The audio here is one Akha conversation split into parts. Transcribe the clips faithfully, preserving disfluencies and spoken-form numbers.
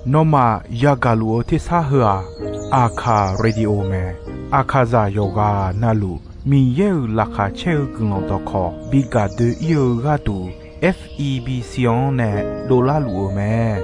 Nawmaf yagaq luf-eu tersar heu-aq, Aqkaq radio mae. Aqkaqzaq yawqghaq navluf Miqyaer-euq laqkhaq caer-eu guiqlanq dawqkawq bi gaq doe-ir-eu gharduq, F E B C-anr nae dovlar luf-eu mae.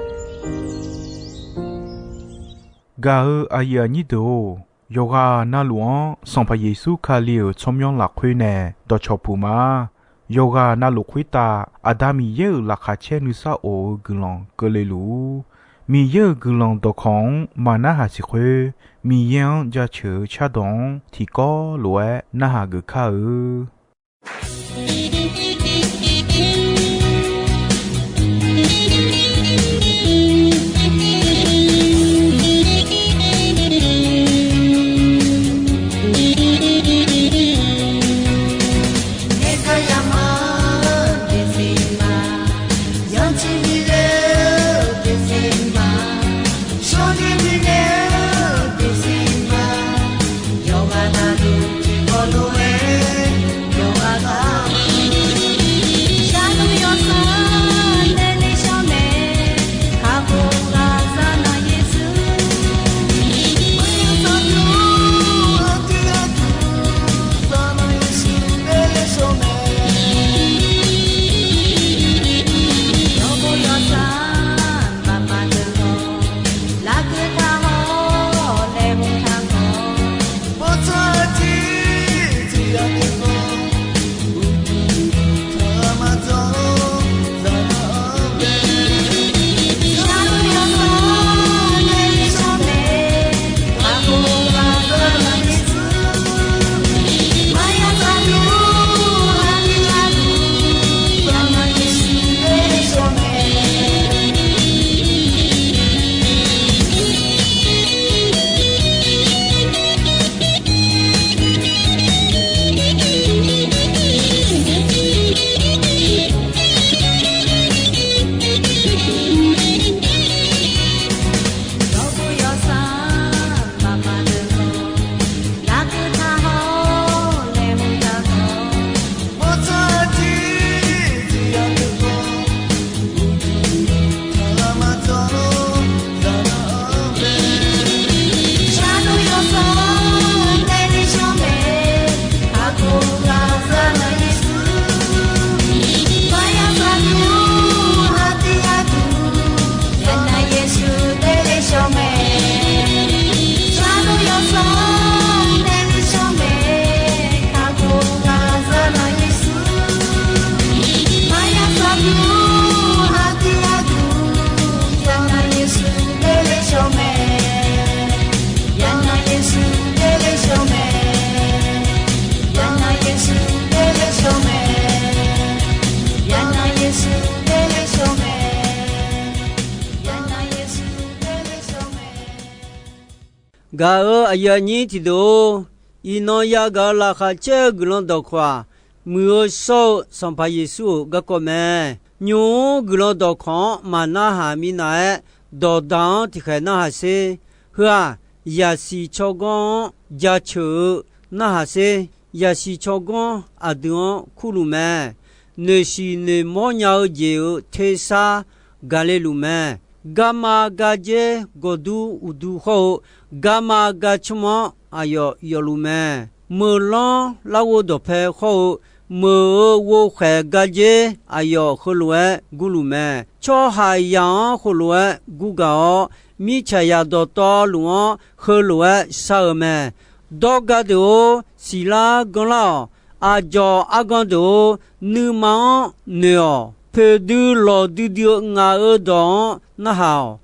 Gaq-eu aqyuif aqnyir deuq-or, yawqghaq navluf-anr Sanqpaq Yeqsur Kali-euq tsawrmyanr lafkhoer nae dawqcawq puq ma. Yawqghaq navluf khoertav Aqda Miqyaer-euq laqkhaq caer nuisar of-eu guiqlanq keuvle luf-ur. Miqyaer-euq guiqlanq dawqkawq-anr maqnarhaq siq khoer, Miqyaer-anr jaceuq-eu cardawq-anr tiqkawv lof-aer narhaq geuf kar-eu. Gaq-euq aqyuif aqnyir tiqdeuq-or, iqnan yagaq-eu laqkhaq caer-eu guiqlanq dawqkawq-aq, muiq-eu shawr-eu Sanqpaq Yeqsur-euq garkawv mae. Nymq-mr guiqlanq dawqkawq-anr maqnarhaq minav-aer, dawqdaq-anr tiqkhaeq narhaq sher. Heu-aq, yaqsiq tsawrganr-anr jaceuq-eu narhaq sher. Yaqsiq tsawrganr aqdui-anr kurluf mae. Noeqshiq noeqmawr nya-eu jeq-euq tersar gaqle luf mae. Garma gardzer gawqdur uqdu hawr-eu, garma garcmr-anr aqyawf yawfluf mae. Meuqlanr larghov dawqpae hawr-eu, meuq-euq ghovkhaeq gardzer aqyawf heulof-aer gurluf mae. Tsawrhaqzaq-anr heulof-aer gurgaq-awr, mirtsaqzaq dawqtawvluf-anr heulof-aer shar-eu mae. Dawrga deuq-or, siqlar ganrlar-awq. Aqdzawq argan deuq-or, nuima-anr noeq-awq. Poeqdui lawqdui dui-eu ngaq-euq dawq-anr narhaq-awq.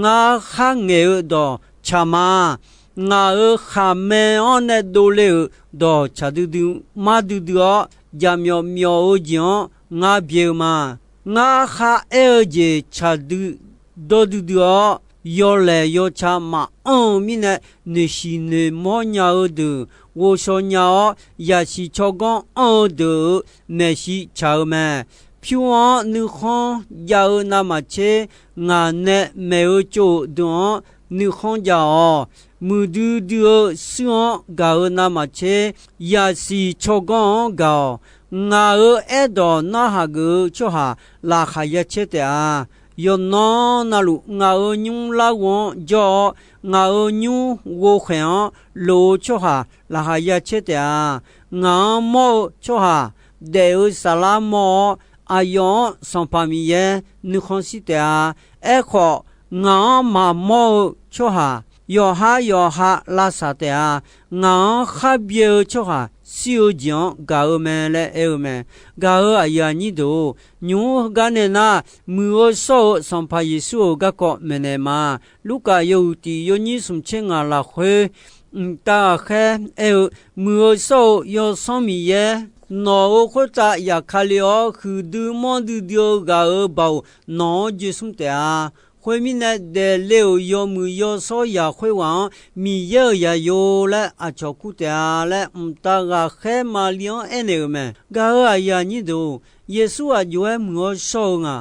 Ngar kharngaeq-eu dawq tsaq ma. Ngaq-euq khaqmae-anr nae dovle-euq dawq tsaq duidui mar duidui-awr, jaqmyawf myawf-eu jeq-anr ngar byae-eu ma. Ngar kharaer-eu jeq tsaq dui dawr duidui-awr, yawlaeq yawca maqanr-eu mirnae, noeqshiq noeqmawr nya-eu deuq ghovshaw nya-awr, yaqsiq tsawrganr anr-eu deuq-euq maeqshi tsaq-eu mae. Pyur-anr nuikhanr jav-eu navmaqtser, ngaq nae maeq-eu tsov-euq deuq-anr nuikhanr jav-awq. Muiqdui dui-eu shuir-anr gaq-eu navmaqtser, yaqsiq tsawrganr-anr gaq-awq. Ngaq-euq aerdawq narhaq geuf-eu tsawrhaq laqkhaq ya caer taef-a. Yawqnan navluf ngaq-euq nymr larghov-anr jawr-awr, ngaq-euq nymr ghovkhaeq-anr loq-eu tsawrhaq laqkhaq ya caer taef-a. Ngaq-anr mawr-eu tsawrhaq daef-eu saflar mawr-awr, aqyawf-anr Sanqpaq Miqyaer nuikhanr shir taef-a. Aerkhawf, ngaq-anr maqmawr-eu tsawrhaq yawqhar yawqha lavsaq taef-a. Ngaq-anr khar byae-eu tsawrhaq shir-eu jeq-anr gaq-eu mae laer aer-eu mae. Gaq-euq aqyuif aqnyir deuq-or, nymq-mr heugar nae nar, muiq-eu shawr-eu Sanqpaq Yeqsur-euq garkawv maeqnaeq ma. Lurkaf yawhuiq tiq yawnyir smq tser ngaq lafkhoer, mqtav ghaqkhaer aer-eu, Muiq-eu shawr-eu Yawsanr Miqyaer, nawq-euq khoertav yaf ka le-awr, huiqdui manrdui dui-eu ghaq-euq baoq nawq-anr joe smr taef-a. Khoermirnae, daefle-euq yawmuiq yawshawr yaq khoerghaq-anr Miqyaer-euq zaqyo laer aqcawq kur taef-a laer, mqtav ghaqkhaer Maqli-anr aernaeq-euq mae. Gaq-euq aqyuif aqnyir deuq-or, Yeqsur aq jov-aer muiq-awr shawr-eu nga.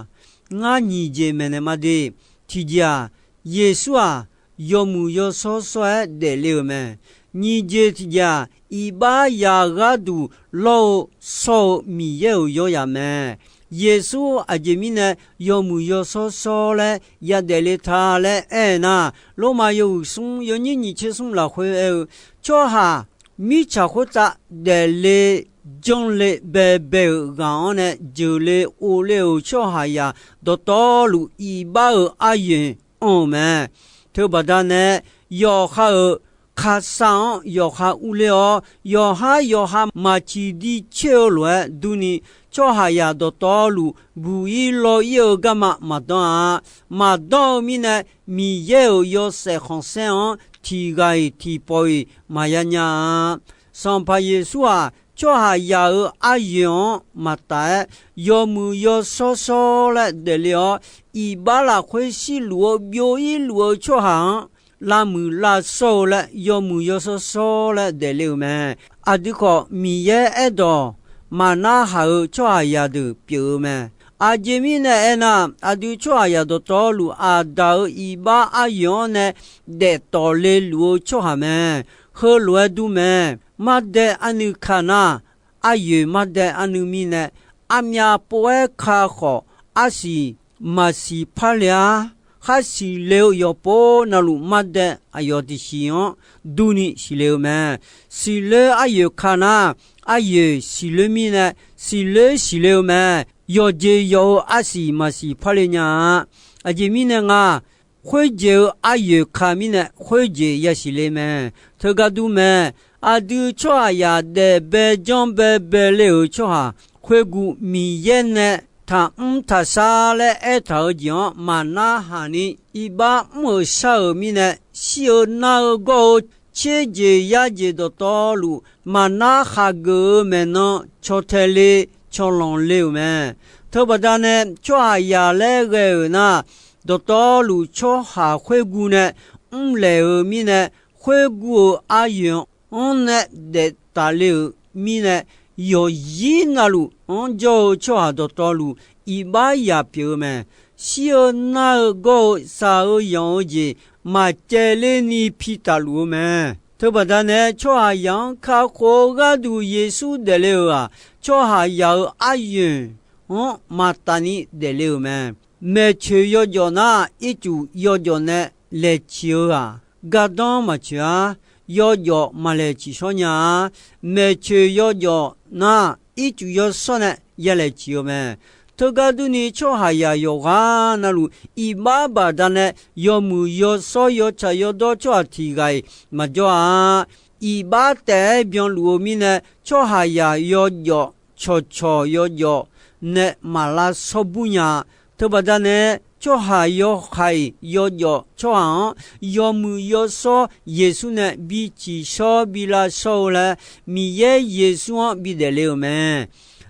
Ngar nyiq jeq maeqnaeq ma de. Tiqjeq-aq, Yeqsur-aq, yawmuiq yawshawr shawr-aer daefle-euq mae. Nyiq jeq tiqjeq-aq, iqbax yaq gharduq lawr-eu shawr-eu Miqyaer-euq yawr yaf mae. Yeqsur aqjeq mirnae yawmuiq yawshawr shawr laer yadaef le ta laer aer-eu nar, Lormav yawhuiq smr yawnyir nyiq tser smr lafkhoer aer-eu, tsawrhaq mirtsaq khoertav daefle janrle baebae-euq ghaq-anr nae jeuqle ovle-euq tsawrhaqzaq dawqtawvluf iqbax-euq aryoeq anr-eu mae. Teubaqda nae yawqha-euq kaqsaq-anr yawqha urler-awr, yawqhar yawqha maqciq di coer-eu lof-aer durni, tsawrhaqzaq dawqtawvluf buq-ir law-ir-eu garma maqdanr-a. Maqdanr-eu mirnae, Miqyaer-euq yawshaef khanqsaer-anr tiq ghaq-iq tiq pawf-iq maqya nya-a. Sanqpaq Yeqsur-aq, tsawrhaqzaq-euq aryoeq-anr maqtaf-aer, yawmuiq yawshawr shawr laer daefle-awr, iqbax lafkhoer shirluf-eu byov-ir luf-eu tsawrhaq-anr lavmuiq lavshawr-eu laer yawmuiq yawshawr shawr laer daefle-euq mae. Aqdui khawf, Miqyaer aerdawq maqnarhaq-euq tsawrhaqzaq deuq pyeuf-eu mae. Aqjeq mirnae aernar, aqdui tsawrhaqzaq dawqtawvluf Aqdaq-euq iqbax aryoeq-anr nae daef tawf le luf-eu tsawrhaq mae. Heulof-aer dur mae. Mardae arnuiv ka nar, aryoeq mardae arnuiv mirnae, armyav pov-aer ka khawf, arsiq maqsiq parle-ar. Khar siqle-eu yawqpov navluf mardae aqyawf tiqsiq-anr durni siqle-eu mae. Siqloer aryoeq ka nar, aryoeq siqloer mirnae, siqloer siqle-eu mae. Yawqjeq yawq-eu arsiq maqsiq parle nya-a. Aqjeq mirnae nga, khoerjeq-eu aryoeq ka mirnae, khoerjeq yasiq le mae. Teugar dur mae. Aqdui tsawrhaqzaq daef bae janr bae bae le-euq tsawrhaq khoerguv Miqyaer nae taqmr taqshar laer aertaq-eu jeq-anr maqnarhaq ni, iqbax mr-euq shar-euq mirnae, shir-eu nar-eu gawr-eu tserjeq yarjeq dawqtawvluf maqnarhaq geuf-eu maeqnan caw tae le, cawlanq le-euq mae. Teubaqda nae tsawrhaqzaq laer ghae-euq nar, dawqtawvluf tsawrhaq khoerguv nae mrlaeq-euq mirnae, khoerguv-euq aryoeq-anr nae daef tafle-euq mirnae, yawqzir navluf-anr jawr-eu tsawrhaq dawqtawvluf iqbax yaq pyeuf-eu mae. Shir-eu nar-eu gawr-eu shaq-eu yanq-eu jeq maqcaevler ni pi tafluf-eu mae. Teubaqda nae tsawrhaqzaq-anr kakhof-eu gharduq Yeqsur daefle-euq-aq, tsawrhaqzaq-euq aryoeq-anr maqtaf ni daefle-euq mae. Maeqtsoeq yawjawf nar, ircuf yawjawf nae laeq ciq-eu-aq, gardanr maqtsoeq-ar. Yawjawf maqlaeq ciqshawr nya-a. Maeqtsoeq yawjawf nar, ircuf yawshawr nae ya laeq ciq-eu mae. Teugar durni, tsawrhaqzaq yawqghaq navluf iqbax baqdanae yawmuiq yawshawr yawtsaq yawdawr tsawrhaq tiq ghaq-iq maqjawr-a. Iqbax taef-aer byanluf-eu mirnae, tsawrhaqzaq yawjawf cawqcawq yawjawf nae maq lavshawr bur nya-a. Teubaqda nae, tsawrhaq yawhaiq yawjawf tsawrhaq-anr yawmuiq yawshawr Yeqsur nae bi ciqshawr bi lavshawr-eu laer, Miqyaer Yeqsur-anr bidaef le-euq mae.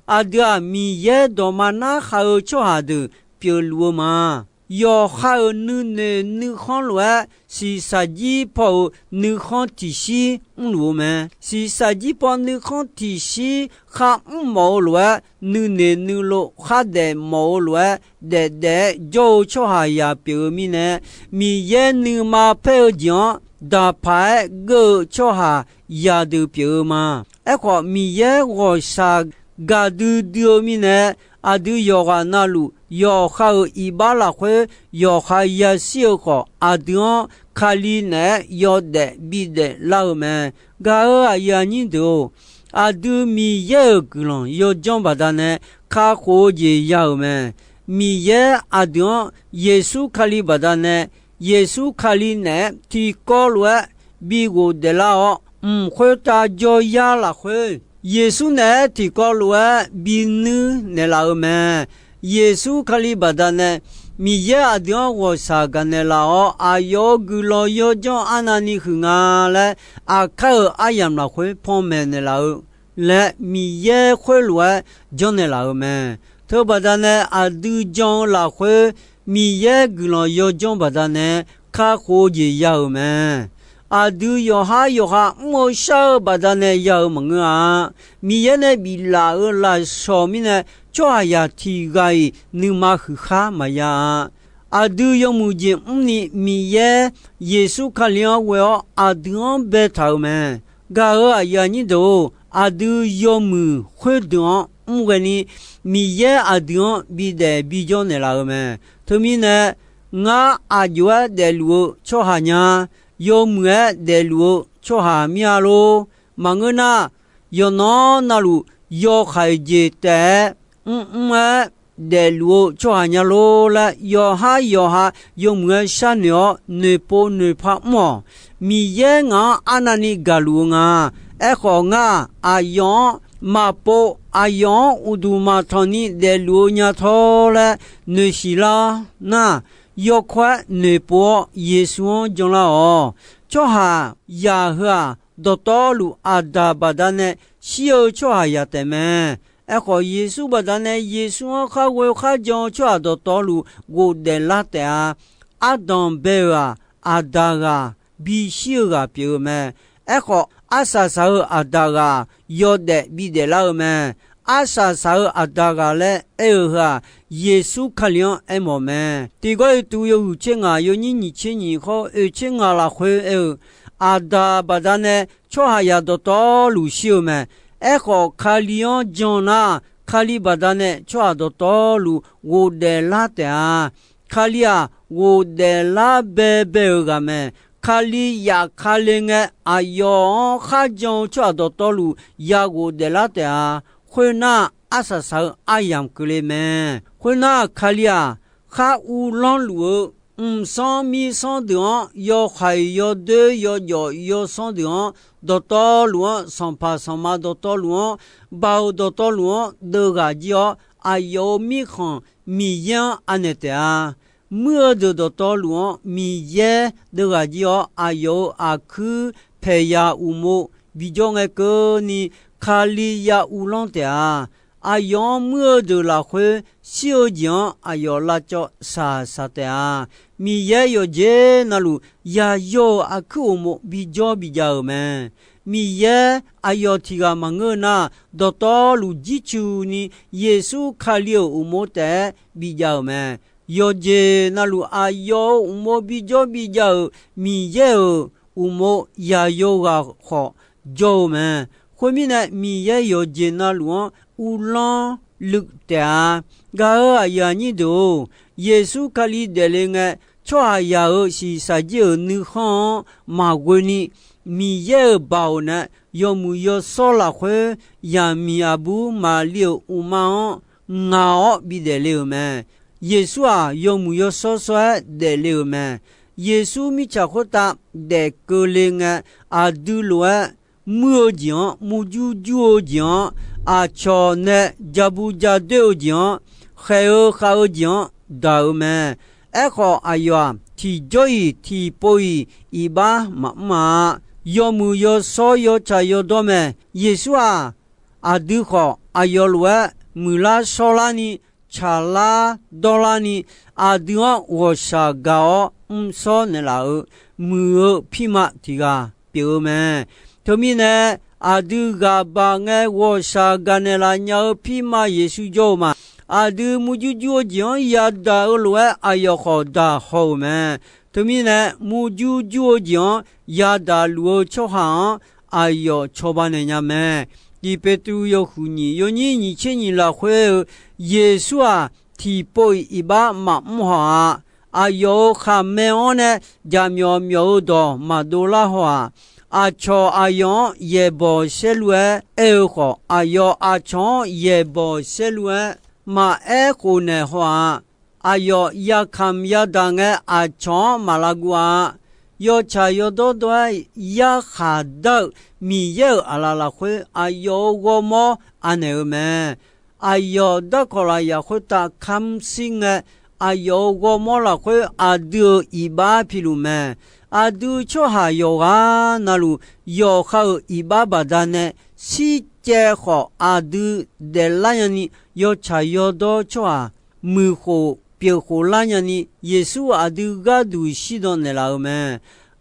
Aqdui-aq, Miqyaer dawqma narhaq-eu tsawrhaq deuq pyeufluf-eu ma. Yawqha-euq nuinoeq nuikhanr lof-aer, shiqshaq jir paw-euq nuikhanr tiqshir mrluf-eu mae. Shiqshaq jir paw nuikhanr tiqshir kharmr mawf-eu lof-aer, nuinoeq nuilov khardaef mawf-eu lof-aer, daefdaef-aer jawr-eu tsawrhaqzaq pyeuf-eu mirnae, Miqyaer nuima paer-eu jeq-anr daqpaq-aer geur-eu tsawrhaq yadeuq pyeuf-eu ma. Aerkhawf, Miqyaer ghawqshaq gaqdui dui-eu mirnae, aqdui yawqghaq navluf yawqha-euq iqbax lafkhoer yawqha yashir-eu khawf, aqdui-anr Kali naeq-aer yawdaef bidaef lar-eu mae. Gaq-euq aqyuif aqnyir deuq-or, aqdui Miqyaer-euq guiqlanq yawdzanr baqdanae kakhof-eu jeq ya-euq mae. Miqyaer aqdui-anr Yeqsur Kali baqdanae, Yeqsur Kali naeq-aer tiqkawv lof-aer bi ghofdaef lar-awr, mq khoertav jawryar lafkhoer Yeqsur naeq-aer tiqkawv lof-aer binuir naeqlaf-eu mae. Yeqsur Kali baqdanae Miqyaer aqdui-anr ghawqshaq gaqnaeq laf-awr, aqyawf-euq guiqlanq yawdzanr arnavni huiq nga laer, aqkar-euq aryamq lafkhoer panmaeq naeqlaf-eu laer Miqyaer khoerlof-aer janrnaeq laf-eu mae. Teubaqdanae aqdui jan-eu lafkhoer Miqyaer guiqlanq yawdzanr baqdanae kakhof-eu jeq ya-euq mae. Aqdui yawqhar yawqha mr-eu shar-eu baqdanae ya-euq maqngeur-a. Miqyaer nae biflaf-euq lafshawq mirnae, tsawrhaqzaq tiq ghaq-iq nuima huiq khar maqya-a. Aqdui yawmuiq jeq mrni Miqyaer Yeqsur Kali-anr ghoe-awr aqdui-anr baetaq-euq mae. Gaq-euq aqyuif aqnyir deuq-or, aqdui yawmuiq khoerdeuq-anr mr ghaeni Miqyaer aqdui-anr bidaef bijawr naeqlaf-eu mae. Teumirnae, ngar aqjox-aer daefluf-eu tsawrhaq nya, yawmuiq-aer daefluf-eu tsawrhaq mir-a lor. Maqngeur nar, yawqnan navluf yawhaiq jeq taef-aer mrmr-aer daefluf-eu tsawrhaq nya lor laer, yawqhar yawqha yawmuiq-aer sharnoeq-awr noeqpov noeqpar mr-awq. Miqyaer ngaq-anr arnavni gaqluf-eu nga. Aerkhawf, ngar-aq, aqyawf-anr maqpov, aqyawf-anr uqduq maqtanq ni daefluf-eu nya tawr laer noeqsiq lar nar, yawkawr-aer noeqpov-awr Yeqsur-anr janlar-awq. Tsawrhaqzaq heu-aq, dawqtawvluf Aqdaq baqdanae shir-eu tsawrhaqzaq taef mae. Aerkhawf, Yeqsur baqdanae Yeqsur-anr khar ghoe kharjan-eu tsawrhaq dawqtawvluf ghofdaef lar taef-a. Ardanq bae-euq-aq, Aqdaq ghaq bishir-eu ghaq pyeuf-eu mae. Aerkhawf, arsaq saq-eu Aqdaq ghaq yawdaef bidaef lar-eu mae. Arsaq saq-eu Aqdaq ghaq laer aer-eu heu-aq, Yeqsur Kali-anr aermawf mae. Tiqgawr-iq tuv yawhuiq tser ngaq yawnyir nyiq tser nyiq hawr oeq tser ngaq lafkhoer aer-eu, Aqdaq baqdanae tsawrhaqzaq dawqtawvluf shir-eu mae. Aerkhawf, Kali-anr jan nar, Kali baqdanae tsawrhaq dawqtawvluf ghofdaef lar taef-a. Kali-aq, ghofdaef lar baebae-euq ghaq mae. Kali yaf Kali ngae, aqyawf-anr kharjan-eu tsawrhaq dawqtawvluf ya ghofdaef lar taef-a. Khoernar, arsaq saq-eu aryamq keuvle mae. Khoernar, Kali-aq, khar uvlanr luf-eu mqsanr mirsanr deuq-anr, yawhaiq yawdoer yawjawf yawsanr deuq-anr, dawqtawvluf-anr, sanqpaq sanqma dawqtawvluf-anr, baoq dawqtawvluf-anr deuv ghaq jir-awr, aqyawf-euq mirkhanq Miqyaer-anr anaeq taef-a. Muir-eu deuq dawqtawvluf-anr Miqyaer deuv ghaq jir-awr, aqyawf-euq aqkuir paeqya uqmov bijawr ngae keuvni, Kali ya uvlanr taef-a. Aqyawf-anr muir-eu deuq lafkhoer shir-eu jeq-anr aqyawf lavcawv shaqshaq taef-a. Miqyaer yawqjeq navluf yayawr-eu aqkuir uqmov bijawr bijav-euq mae. Miqyaer aqyawf tiq ghaq maqngeur nar, dawqtawvluf jircuf ni Yeqsur Kali-euq uqmov taef-aer bijav-euq mae. Yawqjeq navluf aqyawf-euq uqmov bijawr bijav-euq Miqyaer-euq uqmov yaqyo ghaq khawf jawr-eu mae. Khoermirnae, Miqyaer yawqjeq navluf-anr uvlanr luiv taef-a. Gaq-euq aqyuif aqnyir deuq-or, Yeqsur Kali daefle ngae, tsawrhaqzaq-euq shiqshaq jir-euq nuikhanr-anr maqghoe ni, Miqyaer-euq baoq nae yawmuiq yawshawr lafkhoer, yaqmiq aqbur Maqli-euq uqma-anr ngaq-awr bidaef le-euq mae. Yeqsur-aq, yawmuiq yawshawr shawr-aer daefle-euq mae. Yeqsur mirtsaq khoertav daef keuvle ngae, aqdui lof-aer muir-eu jeq-anr, murjur jur-eu jeq-anr, aqcawq nae jabu jadoer-eu jeq-anr, khaeq-eu khav-eu jeq-anr daq-euq mae. Aerkhawf, aqyawf-aq, tiqjawr-iq tiqpov-iq iqbax maqmr-a. Yawmuiq yawshawr yawtsaq yawdawr mae. Yeqsur-aq, aqdui khawf aqyawf lof-aer muiqlar shawrlar ni, tsaqlar dawrlar ni, aqdui-anr ghawqshaq gaq-awr mrshawr naeqlaf-euq muiq-eu pirma tiq ghaq pyeuf-eu mae. Teumirnae, aqdui ghaqbaq ngae ghawqshaq gaqnaeq laf nya-eu pirma Yeqsur jawr-eu ma. Aqdui murjur jur-eu jeq-anr yadaq-eu lof-aer aqyawf khawf daq haw-euq mae. Teumirnae, murjur jur-eu jeq-anr yadaq luf-eu tsawrhaq-anr aqyawf cawba naeq nya mae. Tiq Petru yawhuiq nyiq yawnyir nyiq tser nyiq lafkhoer-eu, Yeqsur-aq, tiqpov-iq iqbax maqmr haw-a. Aqyawf-euq khaqmae-anr nae jaqmyawf myawf-eu dawq maqdov lar haw-aq, aqcawq aqyawf-anr yaeqbawq saerlu-aer aer-eu khawf, aqyawf aqcawq-anr yaeqbawq saerlu-aer maqaer khofnaeq haw-aq. Aqyawf yakamq yadaq ngae, aqcawq-anr maqlav guv-a. Yawtsaq yawdawr dawr-aer yarkhaq dar-euq Miqyaer-euq aqlaf lafkhoer, aqyawf-euq ghawrmawr anaeq-eu mae. Aqyawf darkawq lafyaq khoertav kamr shir ngae, aqyawf-euq ghawrmawr lafkhoer aqdui-euq iqbax piluf mae. Aqdui tsawrhaq yawqghaq navluf yawqha-euq iqbax baqdanae shircaev khawf, aqdui daeflar nyani, yawtsaq yawdawr tsawrhaq muiqkhof pyeufkhof lar nyani, Yeqsur aqdui gharduq shirdan naeqlaf-euq mae.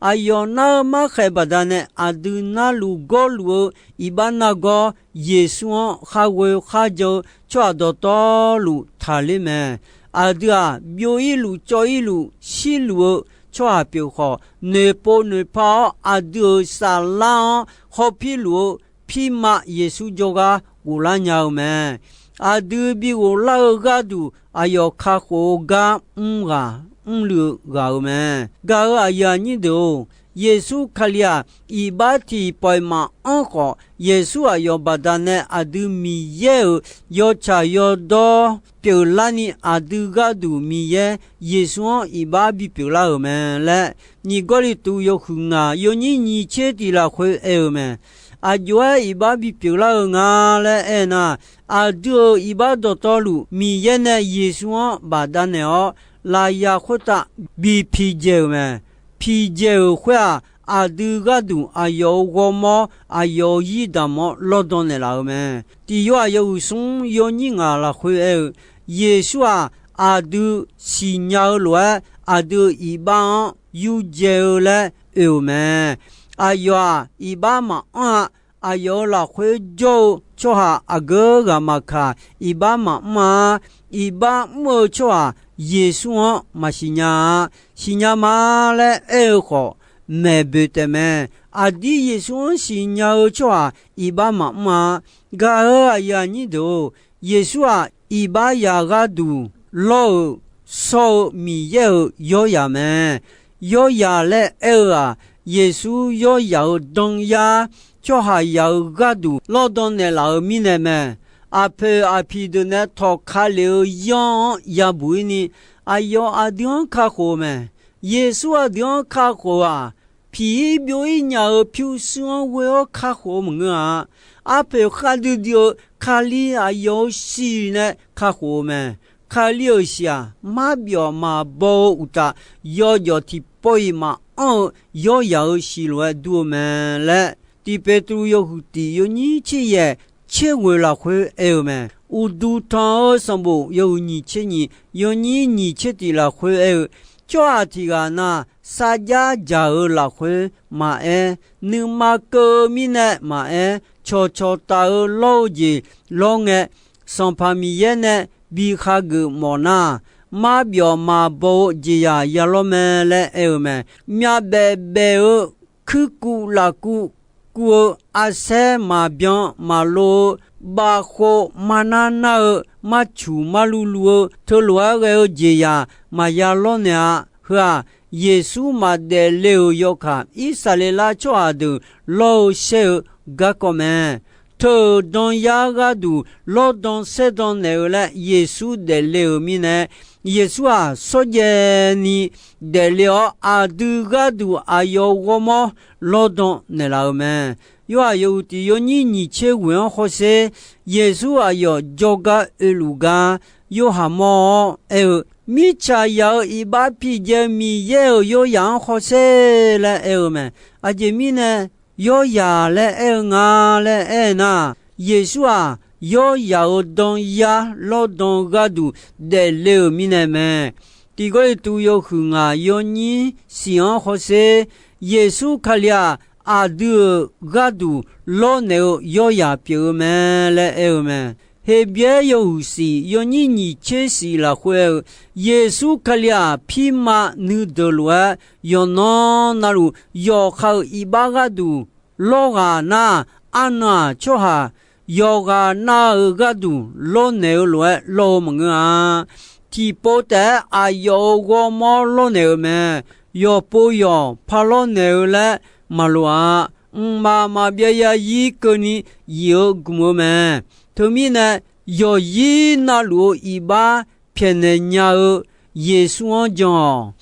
Aqyawf nar-eu markhaeq baqdanae, aqdui narluf gawrluf-eu iqbax nargawr, Yeqsur-anr kharghoe kharjan-eu tsawrhaq dawqtawvluf taqler mae. Aqdui-aq, byov-ir luf cawv-ir luf shirluf-eu tsawrhaq pyeuf khawf, noeqpov noeqpa-awr aqdui-euq saflar-anr hawpir luf-eu pirma Yeqsur jawrgar ghoflar nya-eu mae. Aqdui bi ghoflar-eu gharduq, aqyawf kakhof-eu gar mr ghaq mrluiv-eu ghaq-euq mae. Gaq-euq aqyuif aqnyir deuq-or, Yeqsur Kali-aq, iqbax tiqpawf-iq maqanr khawf, Yeqsur aqyawf baqdanae aqdui Miqyaer-euq yawtsaq yawdawr pyeuflarni, aqdui gharduq Miqyaer Yeqsur-anr iqbax bipyeuf lar-euq mae laer, nyiq Gawrliqtu yawhuiq ngaq yawnyir nyiq tser tiq lafkhoer aer-eu mae. Aqjox-aer iqbax bipyeuf lar-eu nga laer aernar, aqdui-euq iqbax dawqtawvluf Miqyaer nae Yeqsur-anr bafdav naeq-awr, lafyaq khoertav bi piqdzaeq-euq mae. Piqdzaeq-euq khoer-aq, aqdui gharduq aqyawf-euq ghawrmawr, aqyawf-euq zir damq-anr lawrdan naeqlaf-euq mae. Tiq Yorhaq yawhuiq smr yawnyir ngaq lafkhoer aer-eu, Yeqsur-aq, aqdui siqnya-eu lof-aer aqdui-euq iqbax-anr yurdzae-eu laer oe-euq mae. Aqyawf-aq, iqbax maqanr-a. Aqyawf-euq lafkhoer jawr-eu tsawrhaq aqgeu ghaq maqkaq, iqbax maqmr-a. Iqbax mr-eu tsawrhaq Yeqsur-anr maqsiq nya-a. Siqnya ma laer aer-eu khawf, maeq boeq taef mae. Aqdir Yeqsur-anr siqnya-eu tsawrhaq iqbax maqmr-a. Gaq-euq aqyuif aqnyir deuq-or, Yeqsur-aq, iqbax yaq gharduq lawr-euq shawr-eu Miqyaer-euq yawryaq mae. Yawryaq laer aer-eu-aq, Yeqsur yawryaq-euq danyar, tsawrhaqzaq-euq gharduq lawrdan naeqlaf-euq mirnae mae. Aqpoeq aqpiq deuq nae tawqka lef-eu yanr-anr yabuq-ir ni, aqyawf aqdui-anr kakhof-eu mae. Yeqsur aqdui-anr kakhof-aq, piq-ir byov-ir nya-eu pyurshuir-anr ghoe-awr kakhof-eu maqngeur-a. Arpoeq khavdui dui-eu Kali aqyawf-euq siq nae kakhof-eu mae. Kali-euq siq-aq, marbyawf maqbaw-eu uqtaf, yawjawf tiqpov-iq maqanr-eu yawryaq-euq siq lof-aer dur-eu mae laer, Tiq Peqtruv yawhuiq tiq yawnyir tser yaeq tser ghoeq lafkhoer aer-eu mae. Uqduq tanq-eu sanqbof yawhuiq nyiq tser nyiq yawnyir nyiq tser tiq lafkhoer aer-eu, tsawrhaq tiq ghaq na, sarjax dzaq-eu lafkhoer maqaer, nuima keuv-eu mirnae maqaer, cawqcawq taf-eu lawr-eu jeq lawr ngae, Sanqpaq Miqyaer nae bi hageuf mawf nar, marbyawf maqbaw-eu jeqzaq ya lawr mae laer aer-eu mae. Myavbaef baef-eu kuirkuv lafkuv kuv-eu, arsaer maqbyan maqlo-eu, bavkhov marnar nar-eu, marcuq marluv luv-eu, teulof-aer ghae-eu jeqzaq maqya lawrnaeq-a. Heu-aq, Yeqsur maqdaef le-euq yawkaq, Irsaqleqlav tsawrhaq deuq lawr-eu shaer-eu garkawv mae. Teu-euq danyar gharduq lawrdan saerdan naeq-eu laer Yeqsur daefle-euq mirnae, Yeqsur-aq, shawrjaev ni daefle-awr, aqdui gharduq aqyawf ghawrmawr lawrdan naeqlaf-euq mae. Yorhaq yawhuiq tiq yawnyir nyiq tser ghoeq-anr hawsher, Yeqsur aqyawf jawrgar oeluf gar Yorhaq mawr-awr aer-eu, Mirtsaq yaq-euq iqbax piqdzae-eu Miqyaer-euq yawryaq-anr hawsher laer aer-eu mae. Aqjeq mirnae, yawryaq laer aer-eu nga laer aer nar, Yeqsur-aq, yawryaq-euq danyar lawrdan gharduq daefle-euq mirnae mae. Tiq Gawrliqtu yawhuiq ngaq yawnyir siq-anr hawsher, Yeqsur Kali-aq, aqdui-euq gharduq lawrnaeq-eu yawryaq pyeuf-eu mae laer aer-eu mae. Heqbyaer yawhuiq siq yawnyir nyiq tser siq lafkhoer aer-eu, Yeqsur Kali-aq, pirma nuideuq lof-aer yawqnan navluf yawqha-euq iqbax gharduq lawr ghaq nar, arnan-aq, tsawrhaq yawqghaq nav-euq gharduq lawrnaeq-eu lof-aer lawr-eu maqngeur-a. Tiqpov taef-aer aqyawf-euq ghawrmawr lawrnaeq-euq mae. Yawqpov yawq par lawrnaeq-eu laer maqloq-a. Mqmaq maqbyav zarzir keuvni zif-eu gmq-eu mae. Teumirnae, yawqzir navluf-eu iqbax pyaeqnaeq nya-eu Yeqsur-anr jan-awq.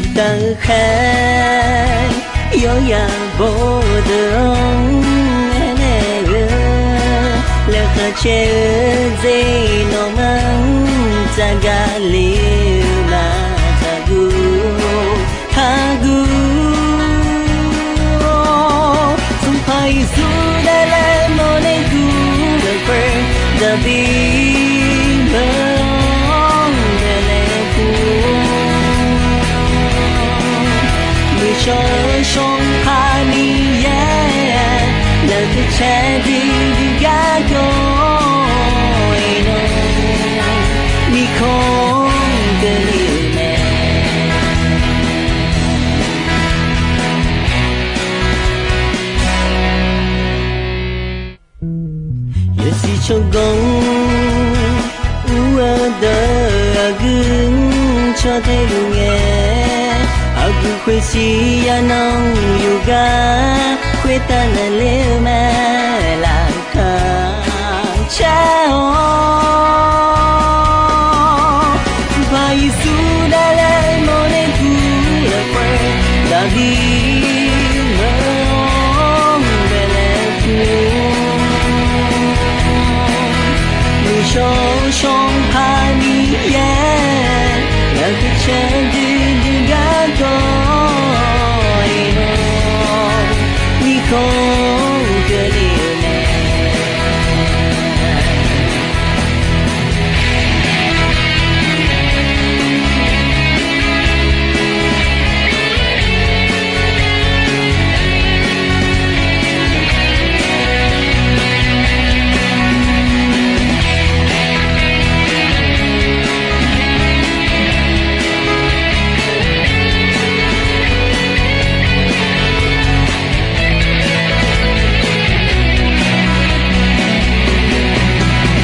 Uqtaf-eu khaer yawzaq bawdeuq-anr aernaeq-eu, laeqhmq caev-eu dzer nawmaf-anr tsaqgaq le-eu ma. Taqguv, taqguv, Sanqpaq Yeqsur daef laer mawrler guv-eu khoer, Daqbir meuq-anr daef laer guv-awr, muiqshawr-eu Sanqpaq Miqyaer, laeqhmq caev dui dui gar jawr-iq nawr, mirkhanq keuvle-euq mae. Yawsiq tsawrganr ur-eu deuq aqgeu cawdae luf ngae, aqgeu khoeqsiq yanan yawqgar khoertav naeqler-eu mae. Laqkhaq caer-awr, Sanqpaq Yeqsur daef laer mawrler guv-eu khoer, Daqbir meuq-anr daef laer guv-awr, muiqshawr-eu Sanqpaq Miqyaer, laeqhmq caev dui dui gar jawr-iq nawr, mirkhanq keuvle-euq mae.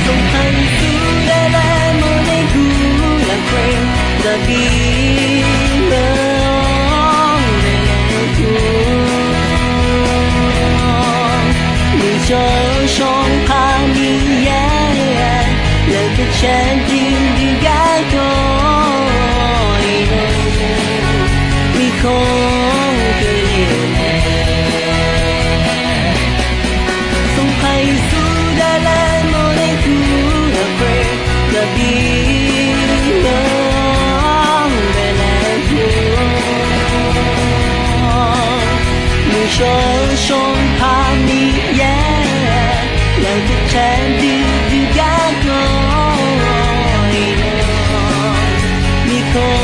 Sanqpaq Yeqsur daef laer mawrler guv-eu lafkhoer, Daqbir meuq-anr daef laer guv-awr, muiqshawr-eu Sanqpaq Miqyaer, laeqhmq caev dui dui gar jawr-iq nawr, mirkhanq keuvle-euq mae. Sanqpaq Yeqsur daef laer mawrler guv-eu lafkhoer, Daqbir meuq-anr daef laer guv-awr, muiqshawr-eu Sanqpaq Miqyaer, laeqhmq caev dui dui gar jawr-iq nawr, mirkhanq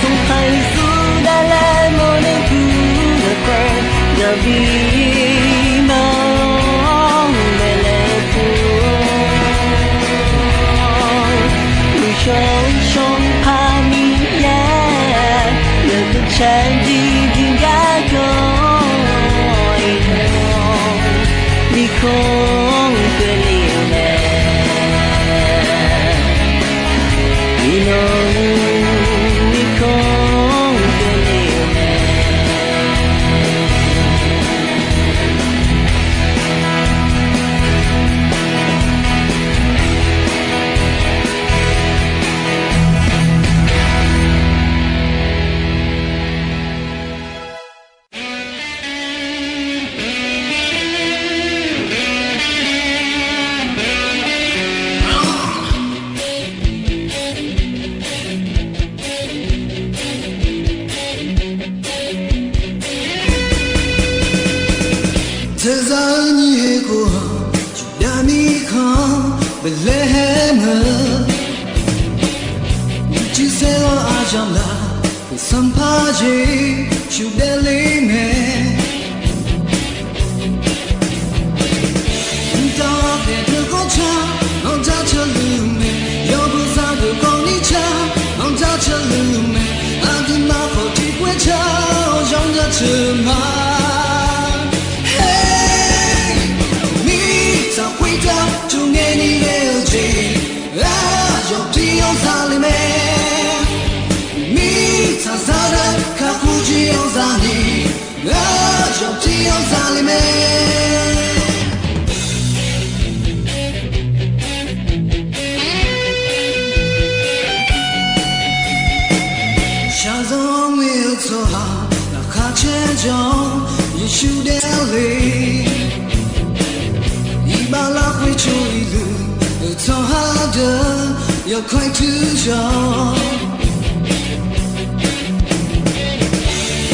Sanqpaq Yeqsur daef laer mawrler guv-eu lafkhoer, Daqbir meuq-anr daef laer guv-awr, muiqshawr-eu Sanqpaq Miqyaer, laeqhmq caev dui dui gar jawr-iq nawr, mirkhanq keuvle-euq mae. Iqnan mirkhanq keuvle-euq mae. Teuzaq-eu nyiq khoer-aq, Yurdav mirkhanq Beqlaeqhaeq-eu, uqcif saerlar aqyamq laf, sanqpaq Yeqsur daefle mae. Mqtav ghaqkhaeq deuq ghawqtsaq, nawq dzar teuqluf mae. Yawqbuiq zaqdeuq kawvni tsaq, nawq dzar teuqluf mae. Aqduimaf khawf tiqkhoer tsaq, yawr dzar teuq ma. Mirtsaq khoertav tsov ngae ni ghae-eu jeq, aqyawf tiq yawzaq le mae. Mirtsaq zaqdeuq kakhof jir yawzaq ni, aqyawf tiq yawzaq le mae. Shaqzanq ngae-eu tsawrhaq laqkhaq caer jan-awr Yeqsur daefle. Iqbax larkhoer coq-iq luf-eu tsawrhaq deuq yawkawr-aer tuir ya-awr,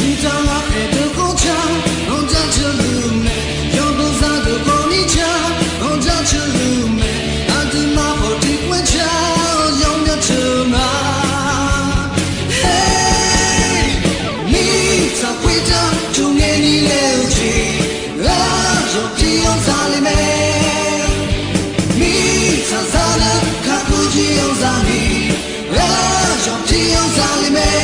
mqtav ghaqkhaeq deuq ghawqtsaq, nawq dzar teuqluf mae. Yawqbuiq zaqdeuq kawvni tsaq, nawq dzar teuqluf mae. Aqduimaf khawf tiqkhoer tsaq, yawr dzar teuq ma. Mirtsaq khoertav tsov ngae ni ghae-eu jeq, aqyawf tiq yawzaq le mae. Mirtsaq zaqdeuq kakhof jir yawzaq ni, aqyawf tiq yawzaq le mae.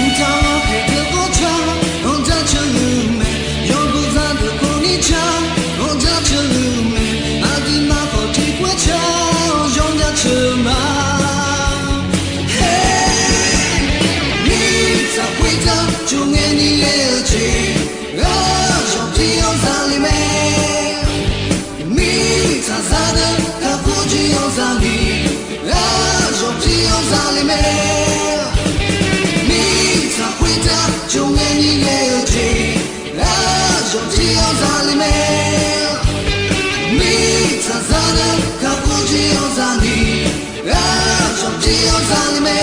Mqtav ghaqkhaeq deuq ghawqtsaq, nawq dzar teuqluf mae. Yawqbuiq zaqdeuq kawvni tsaq, nawq dzar teuqluf mae. Aqduimaf khawf tiqkhoer tsaq, yawr dzar teuq ma. Mirtsaq khoertav tsov ngae ni ghae-eu jeq, aqyawf tiq yawzaq le mae. Mirtsaq zaqdeuq kakhof jir yawzaq ni, aqyawf tiq yawzaq le mae. Mirtsaq khoertav tsov ngae ni ghae-eu jeq, aqyawf tiq yawzaq le mae. Mirtsaq zaqdeuq kakhof jir yawzaq ni, aqyawf tiq yawzaq le mae.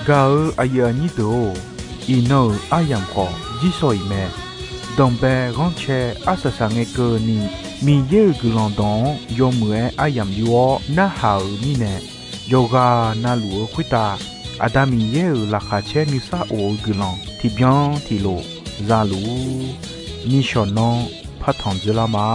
Gaq-eu aqyuif aqnyir deuq-or, iqnan-euq aryamq khawf jirsawq iq mae. Danqbae ghanrcae arsaq saq ngae keuvni, Miqyaer-euq guiqlanq dawq-anr yawmuiq-aer aryamq yur-awr narhaq-euq mirnae, yawqghaq navluf-eu khoertav Aqda Miqyaer-euq laqkhaq caer nuisar of-eu guiqlanq tiqbyan tiqlof za luf-ur. Nishawq nanr partanq dzeurlar ma.